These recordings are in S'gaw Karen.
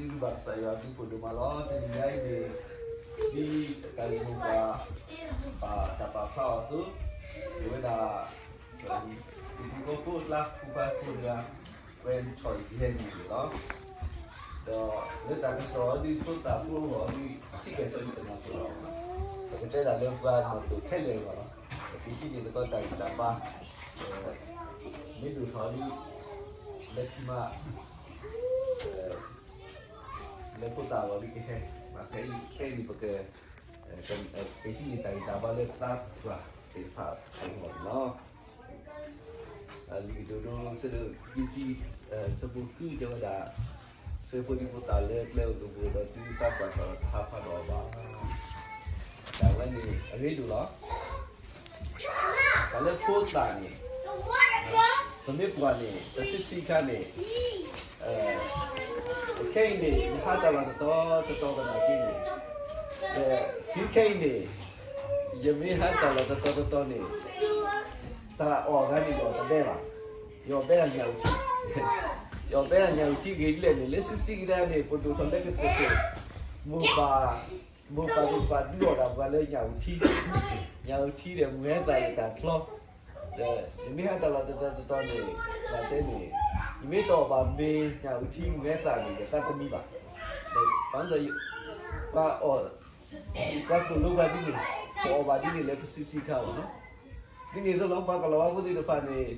ဘၣ်ကစၢ်ယွၤအဘျုးဒိၣ်မးလီၤ. တနံၤညါအံၤန့ၣ် ဒ်တၢ်ဂ့ၢ်မိၢ်ပှၢ် ပာ်တၢ်ပာ်ဖျါအီၤအသိး, ပဝဲဒၣ် ဟံၣ်ဖိဃီဖိအကျါ ဖိခွါဖိတဂၤ ဝဲထီၣ်ယဲၢ်နံၣ်န့ၣ်လီၤ. ဒီးလၢတၢ်ကစီၣ်အီၤဒ် ဖိသၣ်ဖိအဂီၢ်ဒ် စံးကဲၤစီယုၢ်တနၢ်ပၢၢ်လီၤ. ပကတဲဒၣ်လၢပှၤနီၢ်ဒိၣ်ခဲလၢာ်အဂီၢ်လီၤ. ပကဟံးန့ၢ်သကိးတၢ်ဂံၢ်တၢ်ဘါ မ့ၢ်ဒိၣ်ထီၣ်ဒ် လၢခံမး လၢဖိသၣ်အဂီၢ်ဒ်ကဟဲ, ခဲအံၤပက ကဟံးန့ၢ်တၢ်ဂံၢ်တၢ်ဘါလၢသးပှၢ်သ့ၣ်တဖၣ်အဂီၢ်န့ၣ်လီၤ. လံာ်ကတိၤဒိ ဆၢဒိၣ်ခံဆံ ဆၢဖိဃုတဲဝဲဒၣ်, ဆှၢဖိဒံဖိသၣ်လၢကျဲအိၣ်ကပူၤဒီး တုၤသးပှၢ်ထီၣ်တဟးဖးဒီးအီၤဘၣ်. တၢ်ဝဲန့ၣ်အရ့ဒိၣ်လီၤ. တၢ်လၢဖိသၣ်န့ၣ် ပမ့ၢ်ကွၢ်န့ၣ် ပဆံးဆံးခါန့ၣ် ခဲအံၤန့ၣ် ယဟးတၢ်လီၢ်တတီၤတတီၤသနာ်က့န့ၣ်, ဒီးတုၤခဲအံၤန့ၣ် ယမ့ၢ်ဟးတၢ်လီၢ်တတီၤတတီၤန့ၣ် တၢ်အီၣ်ဂၤန့ၣ် ယအီၣ်တဘဲဘၣ်, ယအီၣ်ဘဲဒၣ်ညၣ်အုၣ်ထံ, ယအီၣ်ဘဲဒၣ်ညၣ်အုၣ်ထံဂ့ၤဒ်လဲၣ်န့ၣ် လၢဆံးဆံးကဒါန့ၣ် ပဒိၣ်ထီၣ်လၢကစၢၢ်ခိၣ် မိၢ်ပၢ် မိၢ်ပၢ်သ့ၣ်တဖၣ်ဒုးအီၣ်ဒၣ်ပှၤလၢညၣ်အုၣ်ထံ, ညၣ်အုၣ်ထံဒီးမုၢ်ဟဲသၣ်လၢတၢ်ချီ, ဒီးယမ့ၢ်ဟးတၢ်လီၢ်တတီၤတတီၤန့ၣ် ဘၣ်တဲန့ၣ် ယမ့ၢ်တအီၣ်ဘၣ်မ့ၤညၣ်အုၣ်ထံမုၢ်ဟဲသၣ်န့ၣ် ယသးတမံဘၣ်. ဒီး ပှၤသိၣ်လိပှၤဒ်န့ၣ်, ပအီၣ်ဘၣ်ဒ်န့ၣ်လၢပဆံးဆံးခါလီၤ. ဒ်န့ၣ်အသိးလီၤ ပှၤကလီၤဝါဖိသ့ၣ်တဖၣ်န့ၣ်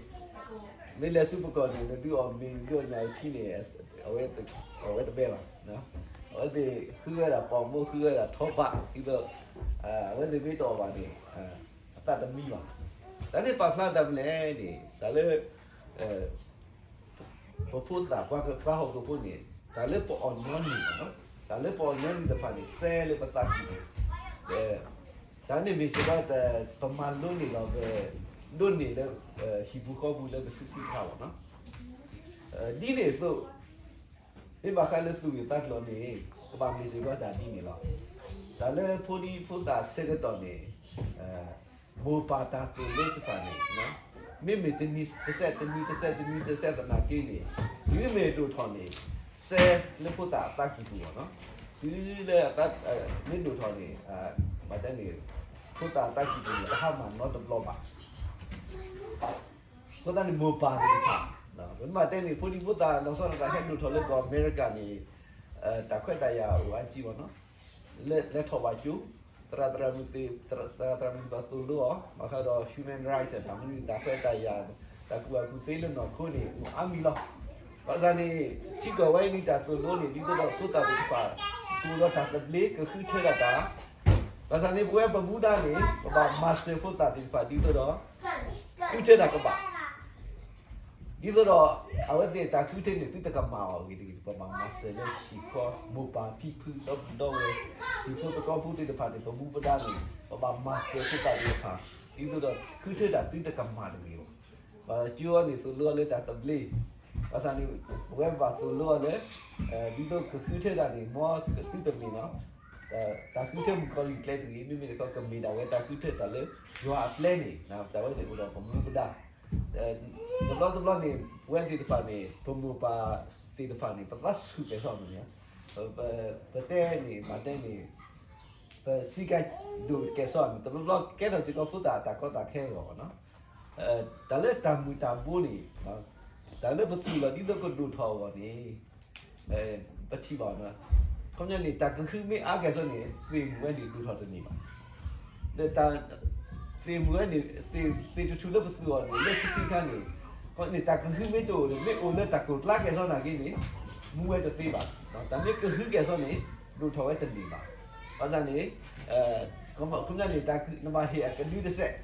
မ့ၢ်လဲၤဆူပကီၢ်န့ၣ် နဒုးအီၣ်မ့ၤ နဒုးအီၣ်ညၣ်အုၣ်ထံန့ၣ် အဝဲတဘဲဘၣ်. အဝဲသ့ၣ်ဃုဝဲဒၣ်ပီာ်မိၣ် ဃုဝဲဒၣ်ထီပာ် ဒ်သိး အဝဲသ့ၣ်မ့ၢ်တအီၣ်ဘၣ်န့ၣ် အသးတမံဘၣ်. တၢ်န့ၣ်ပာ်ဖျါတၢ်မနုၤလဲၣ်န့ၣ် တၢ်လၢ ပဖိသၣ် ပှၤဟီၣ်ခိၣ်ဖိန့ၣ် တၢ်လၢပအီၣ်ညီနုၢ်, တၢ်လၢပအီၣ်ညီနုၢ်တဖၣ်န့ၣ် စဲလၢပသးကံၢ်ပူၤ, တၢ်န့ၣ်မ့ၢ်စ့ၢ်ကီး ပမၤလိန့ၢ်ဒီး ပဒိးန့ၢ်လၢ ဟံၣ်ပူၤဃီပူၤလၢပဆံးဆံးခါလီၤ. ဒ်န့ၣ်အသိး မ့ၢ်ဘၣ်ဃးလၢသူၣ်ဂ့ၢ်သးကျိၤန့ၣ် ကဘၣ်မ့ၢ်စ့ၢ်ကီးတၢ်ဒ်န့ၣ်လီၤ. တၢ်လၢဖိဒံဖိသၣ်ဆၢကတီၢ်န့ၣ် မိၢ်ပၢ်တၢ်သိၣ်လိတဖၣ်န့ၣ် မ့မ့ၢ်တနံၤတစဲး တနံၤတစဲး တနံၤတစဲးသနာ်က့န့ၣ် တုၤမ့ၢ်ဒိၣ်ထီၣ်န့ၣ် စဲလၢဖိသၣ်အသးကံၢ်ပူၤလီၤ. တုၤလၢ မ့ၢ်ဒိၣ်ထီၣ်န့ၣ် ဘၣ်တဲန့ၣ် ဖိသၣ်အသးကံၢ်ပူၤန့ၣ် တဟါမၢ်နီတဘျီဘၣ်. အဃိသတးန့ၣ် မိၢ်ပၢ်သ့ၣ်တဖၣ် ပမ့ၢ်တဲန့ၣ် ဖိဒံဖိသၣ် လီၤဆီဒၣ်တၢ်ဟဲဒိၣ်ထီၣ်လၢကီၢ်အမဲရကၤန့ၣ် တၢ်ခွဲးတၢ်ယာ်အိၣ်အါကံဘၣ်နီၤ, လဲၤထီၣ်ဘၣ်ကၠိ, သရၣ်သရၣ်မုၣ်သ့ၣ်, သရၣ်သရၣ်မုၣ်သ့ၣ်တဖၣ်သိၣ်လိအီၤ, ဘၣ်ဃးဒီး human rights တၢ်မနုၤ တၢ်ခွဲးတၢ်ယာ်, တၢ်ကူၣ်ဘၣ်ကူၣ်သ့လၢနီၢ်ခိန့ၣ် အိၣ်အါမံၤလီၤ. ဘၣ်ဆၣ်န့ၣ် ထံကီၢ်ဝဲအံၤန့ၣ် တၢ်သိၣ်လိန့ၣ် ဒ်သိးဒီးဖိသၣ်သ့ၣ်တဖၣ် ကအိၣ်ဒီးတၢ်သဘျ့ ကဃုထၢဒၣ်တၢ် ဘၣ်ဆၣ်န့ၣ် ပဝဲပမူဒါန့ၣ် ပဘၣ်မၤစၢၤဖိသၣ်သ့ၣ်တဖၣ် ဒ်သိးဒီး ဃုထၢတၢ်ကဘၣ်, ဒ်သိးဒီး အဝဲသ့ၣ်တၢ်ဃုထၢန့ၣ် သုတကမၣ်အီၤဂ့ၤတဂ့ၤ ပဘၣ်မၤစၢၤလၢဟံၣ်ဃီ မိၢ်ပၢ်ဖံဖု ဒီပုၢ်ဒီဝဲၢ် တံၤဖိသကိးဖိသ့ၣ်တဖၣ်န့ၣ် ပမူပဒါန့ၣ် ပဘၣ်မၤစၢၤဖိသၣ်သ့ၣ်တဖၣ် ဒ်သိးဒီး ဃုထၢတၢ်သုတကမၣ်တဂ့ၤဘၣ်. ဘၣ်ဆၣ်ကၠိအီၤန့ၣ် သိၣ်လိအီၤလၢတၢ်သဘျ့, ဘၣ်ဆၣ်န့ၣ် ပဝဲပဘၣ်သိၣ်လိအီၤလၢ ဒ်သိးကဃုထၢတၢ်န့ၣ် မ်သုတမ့ၢ်နီၤ တၢ်ဃုထၢမုၣ်ကီၤလံၢ်ကျဲတဂ့ၤ မ့မ့ၢ်တခီကမ့ၢ်ဒၣ်ဝဲတၢ်ဃုထၢတၢ်လၢယွၤအကျဲန့ၣ် တၢ်ဝဲန့ၣ်အိၣ်ဒီးပမူပဒါ တဘျီတဘျီန့ၣ် ပဝဲသ့ၣ်တဖၣ်န့ၣ် ပမိၢ်ပၢ်သ့ၣ်တဖၣ်န့ၣ် ပသးဆူၣ်ကဲၣ်ဆိးမ့ၢ်န့ၣ် ပတဲန့ၣ် မၤတဲန့ၣ် ပစံးကဲဒိၣ်ကဲၣ်ဆိးန့ၣ် တဘျီဘျီကဲထီၣ်စ့ၢ်ကီးဖိသၣ်အတၢ်ကီတၢ်ခဲအဂီၢ်နီၤ တၢ်လၢတၢ်မုၢ်တၢ်ဘိန့ၣ် တၢ်လၢပသူၣ်လီၤဒ်သိးကဒိၣ်ထီၣ်အဂီၢ်န့ၣ် ပထံၣ်ဘၣ်နီၤ ခီပညီန့ၣ် တၢ်ကဟုမ့ၢ်အါကဲၣ်ဆိးန့ၣ် သ့ၣ်မုၢ်ဝဲန့ၣ်ဒိၣ်ထီၣ်တန့ၢ်ဘၣ် ဒီးတၢ် သ့ၣ်မုၢ်ဝဲန့ၣ် သ့ၣ်တထူၣ်လၢပသူၣ်အီၤန့ၣ် လၢဆံးဆံးခါန့ၣ် ခီန့ၣ် တၢ်ကဟုမ့ၢ်တအိၣ်န့ၣ် မ့ၢ်အိၣ်လၢတၢ်ကိၢ်ကျါကဲၣ်ဆိးနာ်က့န့ၣ် မူဝဲတသ့ဘၣ်. တၢ်မ့ၢ်ကဟုကဲၣ်ဆိးန့ၣ် ဒိၣ်ထီၣ်ဝဲတန့ၢ်ဘၣ်. ဘၣ်ဆၣ်န့ၣ် ခီပညီန့ၣ် နဘၣ်ဟ့ၣ်အကဒုတစဲး,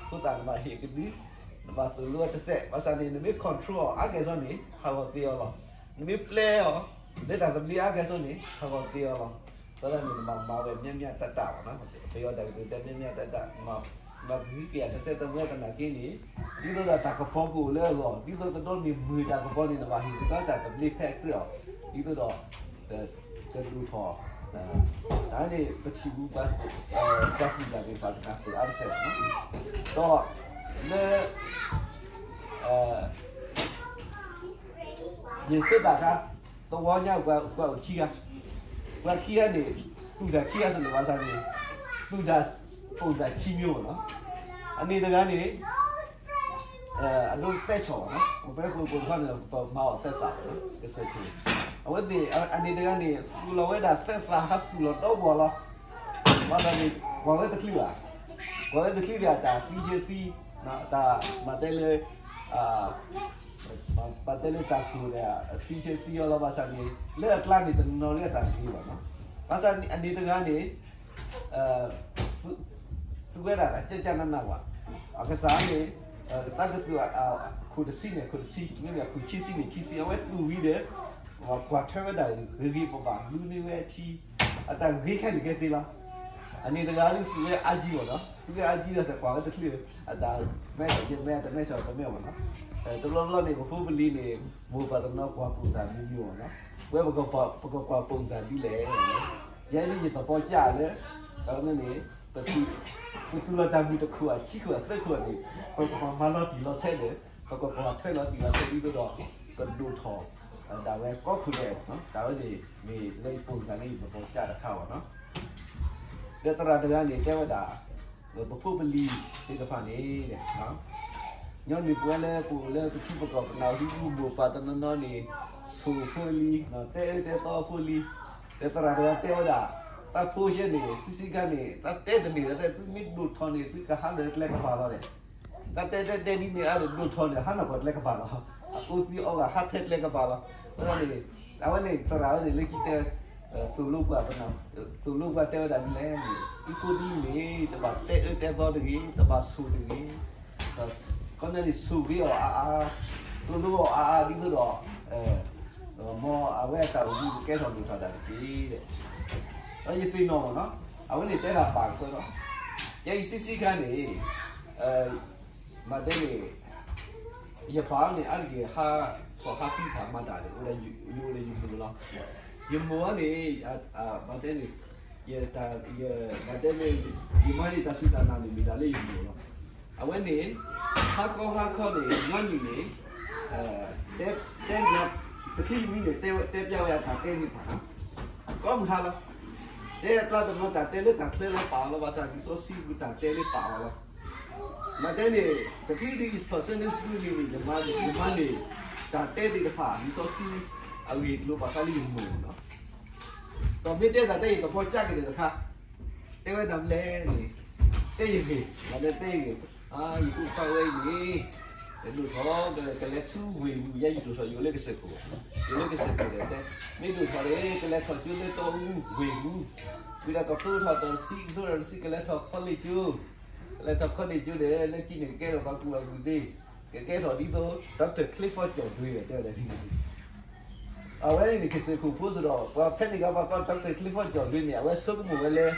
ဖိသၣ်နဘၣ်ဟ့ၣ်အကဒု, နဘၣ်သိၣ်လိအီၤတစဲး, ဘၣ်ဆၣ်န့ၣ် နမ့ၢ် control အီၤအါကဲၣ်ဆိးန့ၣ် ဟးဂီၤသ့အီၤလီၤ. နမ့ၢ်ပျဲအီၤ လၢတၢ်သဘျ့အါကဲၣ်ဆိးန့ၣ် ဟးဂီၤသ့အီၤလီၤ. အဃိသတးန့ၣ် နဘၣ်မၤဝဲ မျှမျှတတ ဘၣ်နီၤ, ပယီၤတၢ်ကတိၤတဲ မျှမျှတတ, မၤကဟုကယာ်တစဲးတမှဲသနာ်က့န့ၣ် ဒ်သိးဒီးတၢ်ကပီၤကအိၣ်လၢအဂီၢ်, ဒ်သိးကဒိးန့ၢ်မုၢ်တၢ်ကပီၤန့ၣ် နဘၣ်ဟ့ၣ်စ့ၢ်ကီးတၢ်သဘျ့ဖဲအကြၢးအီၤ, ဒ်သိးဒီး ကဒိၣ်ထီၣ်, တၢ်န့ၣ် ပထံၣ်ဘူး ပှၤသူၣ်တၢ်သ့ၣ်တဖၣ်တနၢ်ပၢၢ်အါတစဲး, ဒီးလၢ ယဆၢတၢ်ခါ သဝီညါပှၤအိၣ်ခံဂၤ, ပှၤခံဂၤန့ၣ် သူၣ်တၢ်ခံဂၤစ့ၢ်ကီးဘၣ်ဆၣ်န့ၣ် သူၣ်တၢ်ပိၢ်တၢ်ခံမံၤမ့ၢ်နီၤ. အန့ၣ်တဂၤန့ၣ် အဒိသဲဆီၣ်ဘၣ်နီၤ, ပပဲပှၤပိာ်တခီန့ၣ် ပမၤအီၤသဲသးဘၣ်နီၤ ကစၢၢ်ခိၣ်, အဝဲသ့ၣ်အန့ၣ်တဂၤန့ၣ် သူၣ်လီၤဝဲဒၣ်သဲသးဟးသူၣ်လီၤဒီဘီၣ်လီၤ. ဘၣ်ဆၣ်န့ၣ် ကွၢ်ဝဲတချုးဘၣ်, ကွၢ်ဝဲတချုးဒီးအတၢ်သံဆၢသံ, အတၢ်မၤတဲလၢ ပတဲလၢတၢ်ကိၢ်ဒီးသံဆၢသံအီၤလီၤ. ဘၣ်ဆၣ်န့ၣ် လၢအကျါန့ၣ် တနီၤနီၤလၢအတၢ်ဂ့ၤဘၣ်နီၤ. ဘၣ်ဆၣ်အန့ၣ်တဂၤန့ၣ် သူဝဲဒၣ်တၢ်ကၢ်ကၢ်နးနးဘၣ်. အကစၢ်န့ၣ် သးကသူၣ်အခိၣ်တဆံန့ၣ် အခိၣ်တဆံ, မ့မ့ၢ်အခိၣ်ခံဆံန့ၣ် ခံဆံ, အဝဲသူၣ်ဝံၤဒီး ကွၢ်ထွဲဝဲဒၣ်ဂ့ၤဂ့ၤဘၣ်ဘၣ် လူန့ၢ်ဝဲထံ, အတၢ်ဂ့ၤခဲလၢာ်ခဲဆ့လီၤ. အန့ၣ်တဂၤဒုးသူၣ်ဝဲအါကံဘၣ်နီၤ, သူၣ်ဝဲအါကံဒီးစ့ၢ်ကီး ကွၢ်ဝဲတချုး, အတၢ်မဲထီၣ်ယမဲ တမဲထီၣ်တမဲဘၣ်နီၤ. တဘျီဘျီန့ၣ် ပဖိပလံၤန့ၣ် မိၢ်ပၢ်တနီၤကွၢ်ပိာ်စၢ်မံၤမံၤဘၣ်နီၤ. ဝဲပကကွၢ်ပိာ်စၢ်ဒ်လဲၣ်, ယဲဒ်ယသးပီစၢ်လၢ န့ၣ် ပသူၣ်လီၤတၢ်မုာ်တခိၣ်အခံခိၣ်အသၢခိၣ်န့ၣ် ပကမၤလီၤတံၢ်လီၤဆဲးဒီး ပကကွၢ်ထွဲလီၤတံၢ်လီၤဆဲးဒ်သိးဒီး ပဒိၣ်ထီၣ် ဒၣ်ဝဲကီၢ်ခိၣ်ဒဲးဘၣ်နီၤ. တၢ်ဝဲန့ၣ် မ့ၢ်လၢယပိာ်စၢ်လၢယသးပီစၢ်တခါဘၣ်နီၤ. ဒီးသရၣ်တဂၤန့ၣ် တဲဝဲဒၣ် ပဖိပလံၤသ့ၣ်တဖၣ်န့ၣ် ညီနုၢ်ပဝဲလၢပအိၣ်လၢပထံပကီၢ် ပနၢ်ဟူမိၢ်ပၢ်တနီၤနီၤန့ၣ် ဆိၣ်ဖိလံၤ, တဲအၢတဲသီဖိလံၤ, ဒီးသရၣ်တဂၤတဲဝဲဒၣ် တၢ်ဖိဆဲန့ၣ် ဆံးဆံးခါန့ၣ် တၢ်တဲတန့ၢ်ဒီး သုမ့ၢ်ဒိၣ်ထီၣ်န့ၣ် သုကဟးလၢကျဲကပၤလီၤဒီး တၢ်တဲတဲတဲဒ်န့ၣ်အါဒီး ဒိၣ်ထီၣ်န့ၣ် ဟးနီၢ်ကီၢ်ကျဲကပၤလီၤ. အအိၣ်သံအီဂၤဟးထဲကျဲကပၤလီၤ. အဝဲန့ၣ် အဝဲန့ၣ်သရၣ်ဝဲန့ၣ် လၢခံတဲ သိၣ်လိပှၤပနၢ် သိၣ်လိပှၤတဲဝဲဒၣ်ဒ်လဲၣ်န့ၣ် သုဖိသုလံၤန့ၣ် တဘၣ်တဲအၢတဲသီတဂ့ၤ, တဘၣ်ဆိၣ်တဂ့ၤ, ခီပညီန့ၣ် ဆိၣ်ဂ့ၤအီၤအါအါ, သိၣ်လိအီၤအါအါ ဒ်သိးဒီး မ်အဝဲအတၢ်အိၣ်မူကကဲထီၣ်လိၣ်ထီၣ်ဒၣ်တက့ၢ်. ဒီးယသ့ၣ်နီၣ်မ့ၢ်နီၤ, အဝဲန့ၣ်တဲဒၣ်ဘၣ်ကစီဒီ, ယဲအံၤဆံးဆံးခါန့ၣ် မၤတဲန့ၣ် ယပၢ်န့ၣ် အါတက့ၢ်ဟးထီၣ်ဟးဖံးတၢ်မၤတၢ်န့ၣ် အိၣ်ဒီးယမိၢ်လီၤ. ယမိၢ်န့ၣ် မၤတဲန့ၣ် မၤတဲန့ၣ် ယမၤန့ၢ်တၢ်စူၢ်တၢ်နာ်န့ၣ် မ့ၢ်တၢ်လၢယမိၢ်လီၤ. အဝဲန့ၣ် ဟါခီဟါခီန့ၣ် ညီနုၢ်န့ၣ် တဲ တဲ တချုးတမံၤန့ၣ် တဲပျးဝဲအတၢ်တဲသ့ၣ်တဖၣ် ကိးမုၢ်ဟါလီၤ. တဲအကျါတနီၤတၢ်တဲလၢတၢ်ချၢလၢပာ်အီၤလီၤ. ဘၣ်ဆၣ်လံာ်စီဆှံပူၤတၢ်တဲလၢပာ်အီၤလီၤ. မၤတဲန့ၣ် တချုးဒ်အံၤ Sunday School လံန့ၣ် ယမၤန့ၢ် တၢ်တဲသ့ၣ်တဖၣ် လံာ်စီဆှံအဂ့ၢ်အကျိၤ ဘၣ်ဃးလၢယမိၢ်လီၤ. ဒီးမ့ၢ်တဲတၢ်တဲအံၤ သးပီစၢ်က့ၤန့ၣ်တခါ တဲဝဲဒၣ်မနုၤလဲၣ်န့ၣ် တဲယဂ့ၢ်, မၤတဲတဲယဂ့ၢ်, ယဖိခွါဝဲအံၤန့ၣ် ဒိၣ်ထီၣ် ကလဲၤထူဝ့ၢ်ပူၤ, ယဲယဒိၣ်ထီၣ်ယိာ်လၢကစၢၢ်ခိၣ်, ယိာ်လၢကစၢၢ်ခိၣ်ဒီးတဲ မ့ၢ်ဒိၣ်ထီၣ်န့ၣ် ကလဲၤထီၣ်ကၠိလၢတီအူဝ့ၢ်ပူၤ, ဝံၤဒီးကဖျိထီၣ်တၢ်တဆံ ကဖျိထီၣ်တဆံ ကလဲၤထီၣ် college ကၠိ, ကလဲၤထီၣ် college ကၠိန့ၣ် လၢခံန့ၣ်ကကဲထီၣ်ပှၤကူၣ်ဘၣ်ကူၣ်သ့, ကကဲထီၣ်ဒ်သိး Doctor Clifford ကၠီၣ်ဒွ့ တဲဝဲဒၣ်ဒ်န့ၣ် အဝဲန့ၣ် ကစၢၢ်ခိၣ်ဖိစ့ၢ်ကီး ပှၤဖဲန့ၣ်ကဘၣ်ကီ Doctor Clifford ကၠီၣ်ဒွ့န့ၣ် အဝဲဆိကမိၣ်ဝဲလၢ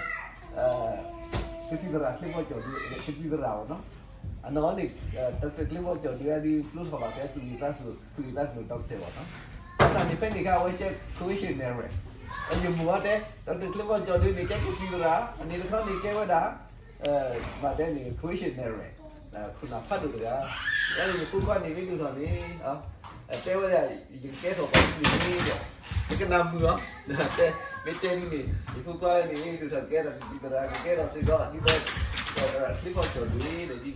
ကသံၣ်သရၣ် Clifford ကၠီၣ်ဒွ့ ကသံၣ်သရၣ်ဘၣ်နီၤ. အနီၢ်န့ၣ် Doctor Clifford ကၠီၣ်ဒွ့ ဒ်ဖျိထီၣ်ဘၣ်ဖဲသူၣ်ဂ့ၢ်သးကျိၤ သူၣ်ဂ့ၢ်သးကျိၤ doctor ဘၣ်နီၤ. ဘၣ်ဆၣ်န့ၣ် ဖဲန့ၣ်အခါ အဝဲကဲ Christian နဲၣ်ရဲၣ်, ယမိၢ်အီၤတဲ Doctor Clifford ကၠီၣ်ဒွ့န့ၣ် ကဲကသံၣ်သရၣ်, အန့ၣ်တခီန့ၣ်ကဲဝဲဒၣ် မၤတဲန့ၣ် Christian နဲၣ်ရဲၣ် ခိၣ်နၢ်ဖးဒိၣ်တဂၤ, ယဲန့ၣ် ယဖိခွါန့ၣ် မ့ၢ်ဒိၣ်ထီၣ်န့ၣ် တဲဝဲဒၣ် ယကကဲထီၣ်ပှၤကူၣ်ဘၣ်ကူၣ်သ့ဒီး ယကနၣ်မုာ်အီၤ, မ့ၢ်တဲဒ်န့ၣ် ယဖိခွါန့ၣ် ဒိၣ်ထီၣ်ကဲထီၣ်ကသံၣ်သရၣ် ကကဲထီၣ်စ့ၢ်ကီး ဒ်သိး Doctor Clifford ကၠီၣ်ဒွ့န့ၣ်ဒ်န့ၣ်, ဒီး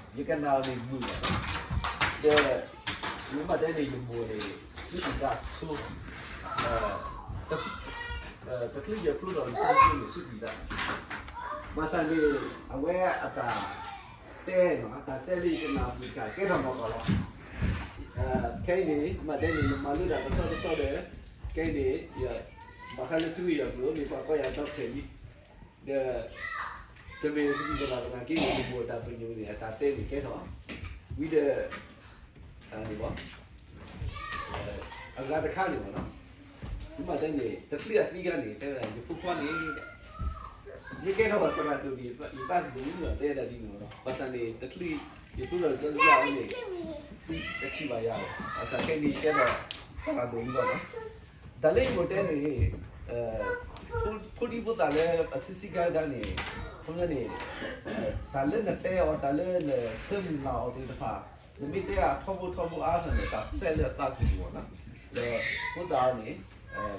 ယကနၣ်အီၤန့ၣ်မုာ်လီၤ. ဒီး မ့ၢ်မၤတဲန့ၣ် ယမိၢ်န့ၣ် စူးကွံာ်သးဆိ တချုးယဖျိထီၣ်လံာ်စီဆှံန့ၣ် စူးကွံာ်သး, ဘၣ်ဆၣ်န့ၣ် အဝဲအတၢ်တဲနီၤ အတၢ်တဲလၢယကနၣ်မုာ်တခါ ကဲထီၣ်နီၢ်ကီၢ်လီၤ. ခဲအံၤန့ၣ် မၤတဲန့ၣ် ယမၤလိတၢ်တဆီတဆီဒီး ခဲအံၤန့ၣ် ဘၣ်ဃးလၢသုဝံၤယွၤကျိာ် မ့ၢ်ပှၤကီၢ်ယၤဒီဖျၢၣ်လံ, ဒီး တမ့ၢ်တမံၤသရၣ်သနာ်က့န့ၣ် ယမိၢ်အတၢ်ပညိၣ်န့ၣ် အတၢ်တဲန့ၣ်ကဲထီၣ်, ဝံၤဒီး န့ၣ်ဘၣ် အဂၤတခါန့ၣ်ဘၣ်နီၤ, မ့ၢ်မၤတဲန့ၣ် တချုးအသံခါန့ၣ် တဲဝဲဒၣ် ယဖိခွါန့ၣ် ယကဲထီၣ်သရၣ်ဒိၣ်န့ၣ် ယသးကမုာ်လီၤ တဲဝဲဒၣ်ဒ်န့ၣ်ဘၣ်နီၤ, ဘၣ်ဆၣ်န့ၣ် တချုး ယဖျိထီၣ်လံာ်စီဆှံအဝဲန့ၣ် တထံၣ်ဘၣ်ယၤဘၣ်, ဘၣ်ဆၣ်ခဲအံၤန့ၣ် ယကဲထီၣ်သရၣ်ဒိၣ်လံဘၣ်နီၤ. တၢ်လၢယမိၢ်တဲန့ၣ် ဖိဒံဖိသၣ်လၢအဆံးဆံးကါဒၣ်န့ၣ် ခီပညီန့ၣ် တၢ်လၢနတဲအီၤ တၢ်လၢနဆၢမုၢ်လၢ်အီၤသ့ၣ်တဖၣ် နမ့ၢ်တဲအထီဘိထီဘိအါထီၣ်န့ၣ် တၢ်စဲးလၢအသးကံၢ်ပူၤဘၣ်နီၤ. ဒီးဖိသၣ်အံၤန့ၣ်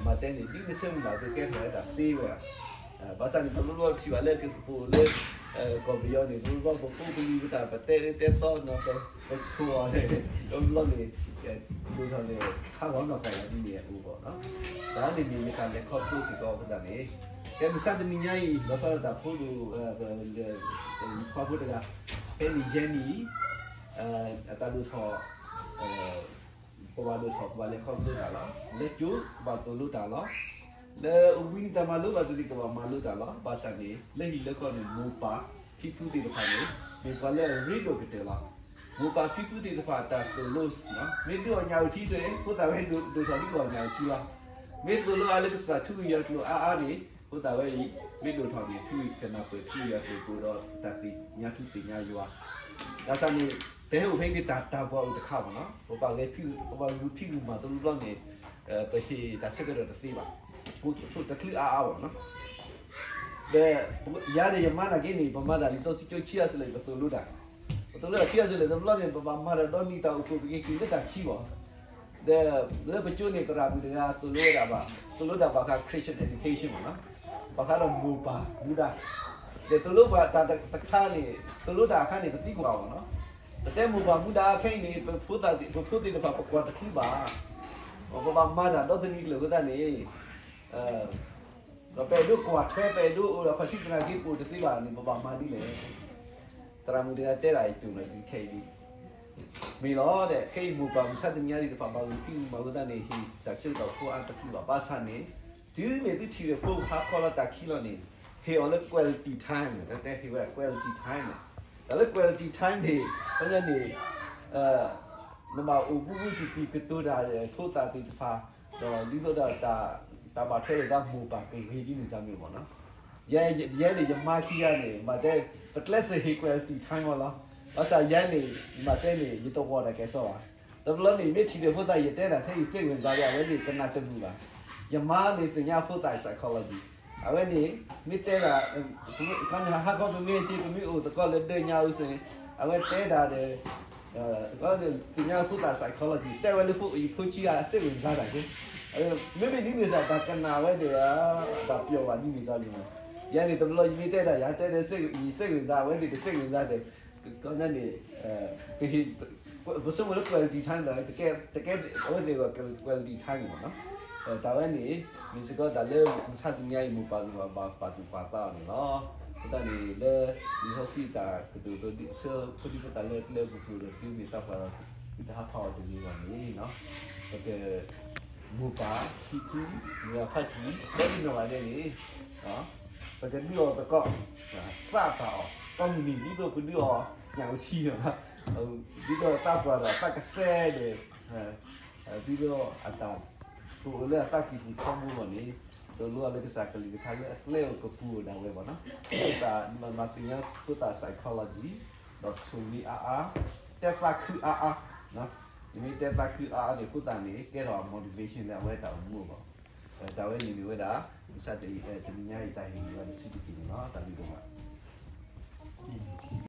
မၤတဲန့ၣ် ဒ်နဆၢမုၢ်လၢ်အသိးကဲထီၣ်ဝဲဒၣ်သ့ဝဲဒၣ်. ဘၣ်ဆၣ်န့ၣ် တဘျီဘျီပထံၣ်ဘၣ်လၢကသပိးလၢ ကီၢ်ပယီၤန့ၣ် တဘျီဘျီပဖိပလံၤပတၢ် ပတဲတၢ်တဲသီနီၤ ပဆိၣ်အီၤန့ၣ် တဘျီဘျီန့ၣ် ဒိၣ်ထီၣ်န့ၣ် ခါဂီၤနီၢ်ကီၢ်လၢဒ်န့ၣ်အအိၣ်ဘၣ်နီၤ. တၢ်န့ၣ်မ့ၢ်မ့ၢ်တၢ်လဲၤခီဖျိစ့ၢ်ကီးအဃိသတးန့ၣ် ကဲမုၢ်ဆါတနံၤညါအံၤ လီၤဆီဒၣ်တၢ်ဖိဒိၣ် ခွါဖိတဂၤ ဖဲန့ၣ်ယဲၢ်နံၣ် အတၢ်ဒိၣ်ထီၣ် ပဘၣ်ဒိၣ်ထီၣ် ပဘၣ်လဲၤခီဖျိတၢ်လီၤ. လၢကၠိ ကဘၣ်သိၣ်လိတၢ်လီၤ. လၢအိၣ်ဘှံးနံၤတၢ်မၤလိဘၣ်သ့ၣ်သ့ၣ် ကဘၣ်မၤလိတၢ်လီၤ. ဘၣ်ဆၣ်န့ၣ် လၢဟံၣ်လၢဃီန့ၣ် မိၢ်ပၢ်ဖံဖုသ့ၣ်တဖၣ်န့ၣ် မ့ၢ်ပှၤလၢအရ့ဒိၣ်ကတၢၢ်လီၤ. မိၢ်ပၢ်ဖံဖုသ့ၣ်တဖၣ်တၢ်သိၣ်လိ မ့ၢ်ဒုးအီၣ်ညၣ်အုၣ်ထံစ့ၢ် ဖိသၣ်ဝဲဒိၣ်ထီၣ်ဒ်အီၣ်ညၣ်အုၣ်ထံလီၤ. မ့ၢ်သိၣ်လိအါလၢကစၢ်ထူကယီၤကျိၤအါအါန့ၣ် ဖိသၣ်ဝဲအံၤ မ့ၢ်ဒိၣ်ထီၣ်န့ၣ် ထူကနၢ်ပၢၢ်ထူကယီၤကျိၤကအိၣ်ဒီးတၢ်သ့ၣ်ညါထူသ့ၣ်ညါယွၤ ဘၣ်ဆၣ်န့ၣ် ပဟဲအိၣ်ဖဲန့ၣ် တၢ်တၢ်ပှၤအိၣ်တခါမ့ၢ်နီၤ ပဘၣ်ဂဲၤဖံး ပဘၣ်ဂုာ်ဖံးဂုာ်မၤတဘျီဘျီန့ၣ် ပဟ့ၣ်တၢ်ဆၢကတီၢ်တသ့ဘၣ်. ပတချုးအါအါဘၣ်နီၤ. ဒီးယၤဒီးယမါနာ်က့န့ၣ် ပမၤတၢ်လံာ်စီဆှံကၠိဆံးအါစ့ၢ်လၢပသိၣ်လိတၢ်, ပသိၣ်လိတၢ်ဆံးအါစ့ၢ်လၢတဘျီန့ၣ် ပဘၣ်မၤတၢ်ဒီနံၤတၢ်အိၣ်ဖှိၣ် ပကက့ၤလၢတၢ်ခံဘၣ် ဒီးလၢပကၠိန့ၣ် သရၣ်မုၣ်တဂၤသိၣ်လိဝဲဒၣ်ဘၣ်, သိၣ်လိတၢ်ဘၣ်ဃး Christian education မ့ၢ်နီၤ, ဘၣ်ဃးဒီးမိၢ်ပၢ်မူဒါ, ဒီးသိၣ်လိပှၤတၢ်တခါန့ၣ် သိၣ်လိတၢ်အခါန့ၣ် ပသံကွၢ်အီၤမ့ၢ်နီၤ, ပတဲမိၢ်ပၢ်မူဒါဖဲအံၤန့ၣ် ပဖိသ့ၣ်တဖၣ် ပကွၢ်တသ့ဘၣ်, ပဘၣ်မၤတၢ်ဒီတနံၤကျၢၤအဃိသတးန့ၣ် ဒီးပအဲၣ်ဒိးကွၢ်ထွဲ ပအဲၣ်ဒိးအိၣ်ဒီးခီၣ်ထံးသနာ်က့ ပအိၣ်တသ့ဘၣ်န့ၣ် ပဘၣ်မၤဒ်လဲၣ်. သရၣ်မုၣ်တဂၤတဲဒၣ်အံၤ တုၤလီၤဒ်ခဲအံၤဒ် မ့ၢ်လီၤဒီး ခဲအံၤမိၢ်ပၢ်မုၢ်ဆါတနံၤညါသ့ၣ်တဖၣ် ဘၣ်ဂုာ်ဖံးဂုာ်မၤအဃိသတးန့ၣ် ဟ့ၣ်တၢ်ဆၢကတီၢ်ဖိအါတသ့ဘၣ်. ဘၣ်ဆၣ်န့ၣ် တုၤမ့ၢ်သုထံၣ်ဒီးဖိဟါခီလီၤတၢ်ခံလီၤန့ၣ် ဟ့ၣ်အီၤလၢ quality time န့ၣ် တၢ်တဲဟ့ၣ်ဝဲ quality time န့ၣ် တၢ်လၢ quality time န့ၣ် ခီပညီန့ၣ် နဘၣ်အိၣ်ဘူးဘူးတံၢ်တံၢ်ကတိၤတၢ်ဒီးဖိသၣ်သ့ၣ်တဖၣ် ဒီးဒ်သိးဒီး တၢ်ဘၣ်ထွဲလိာ်သးမိၢ်ပၢ်ကဂ့ၤဒ်န့ၣ်စ့ၢ်မ့ၢ်မ့ၢ်နီၤ. ယဲန့ၣ် ယမါခံဂၤန့ၣ် မ့ၢ်တဲ ပကျဲးစၢးဟ့ၣ် quality time အီၤလီၤ. ဘၣ်ဆၣ်ယဲန့ၣ် မ့ၢ်တဲန့ၣ် ယတဝီတၢ်ကဲစီဘၣ်. တဘျီန့ၣ် မ့ၢ်ထံၣ်ဒီးဖိသၣ် ယတဲတၢ်ထဲယစိတ်ဝင်စား ဒီး အဝဲန့ၣ် ကနၣ်တမုာ်ဘၣ်. ယမါန့ၣ်သ့ၣ်ညါဖိသၣ် psychology အဝဲန့ၣ် မ့ၢ်တဲဒၣ် ခီဟါခီပမ့ၢ်က့ၤ ပမ့ၢ်အိၣ်သကိးလၢဒၢးညါအူစ့ၢ် အဝဲတဲဒၣ်ဒီး သ့ၣ်ညါဖိသၣ် psychology တဲဝဲလၢဖိ ယဖိဆံးဂၤ စိတ်ဝင်စား တၢ်က့ မ့မ့ၢ်ဒ်န့ၣ်စ့ၢ် တၢ်ကနၣ်ဝဲဒီး တၢ်ပျီၢ်ဘၣ်ဒ်န့ၣ်စ့ၢ်မ့ၢ် ယဲန့ၣ် တဘျီယမ့ၢ်တဲဒၣ် ယတဲဒီး စိတ်ဝင်စား အဝဲသ့ၣ်တစိတ်ဝင်စားဒီး ခီပညီန့ၣ် ပဆိကမိၣ်လၢ quality time ဒီး တကဲ အဝဲသ့ၣ်အဂီၢ် quality time မ့ၢ်နီၤ. တၢ်ဝဲန့ၣ် မ့ၢ်စ့ၢ်ကီးတၢ်လၢမုၢ်ဆါတနံၤညါအံၤ မိၢ်ပၢ်သ့ၣ်တဖၣ်ဘၣ်ပာ်သူၣ်ပာ်သးအီၤန့ၣ်လီၤ. အဃိသတးန့ၣ် လၢလံာ်စီဆှံတၢ်ကတိၤဒိးဆၢဖိဒံဖိသၣ်လၢကျဲပူၤဖျိးဒီး သုမ့ၢ်သးပှၢ်ဒီး သုတဟးဖးအီၤတဂ့ၤဘၣ်န့ၣ် ပက မိၢ်ပၢ် ဖံဖု မုၢ်ဂၤဖးတံၢ် ဒီးဒ်နီၢ်ဂၤဒဲးန့ၣ် ပကဒုးအီၤသကိး သးပှၢ်အီၤ ကိးမုၢ်နံၤ ဒ်သိးပဒုးအီၤညၣ်အူထံလီၤ. ဒ်သိးသးပှၢ်ဒီးသးကစဲဒီး ဒ်သိးအတၢ်ကအိၣ်လၢအသးကံၢ်ပူၤထီဘိလီၤန့ၣ် သိၣ်လိအီၤလၢကစၢ်ကလုၢ်ကထါ လၢအကျဲအိၣ်ကပူၤအိၣ်ဒၣ်ဝဲဘၣ်နီၤ. ဖိသၣ်မၤသ့ၣ်ညါဖိသၣ် psychology ဒီးဆိၣ်ဂ့ၤအါအါ တဲသးခုအါအါ နမ့ၢ်တဲသးခုအါအါန့ၣ် ဖိသၣ်န့ၣ် ကဲထီၣ် motivation လၢအဝဲတၢ်အိၣ်မူအဂီၢ်. တၢ်ဝဲန့ၣ်မ့ၢ်ဝဲဒၣ် မုၢ်ဆါတနံၤညါအံၤ တၢ်ဟ့ၣ်ဂံၢ်ဘါတဆံးတက့ၢ်န့ၣ်လီၤ. တၢ်ဘျုးဒိၣ်မး.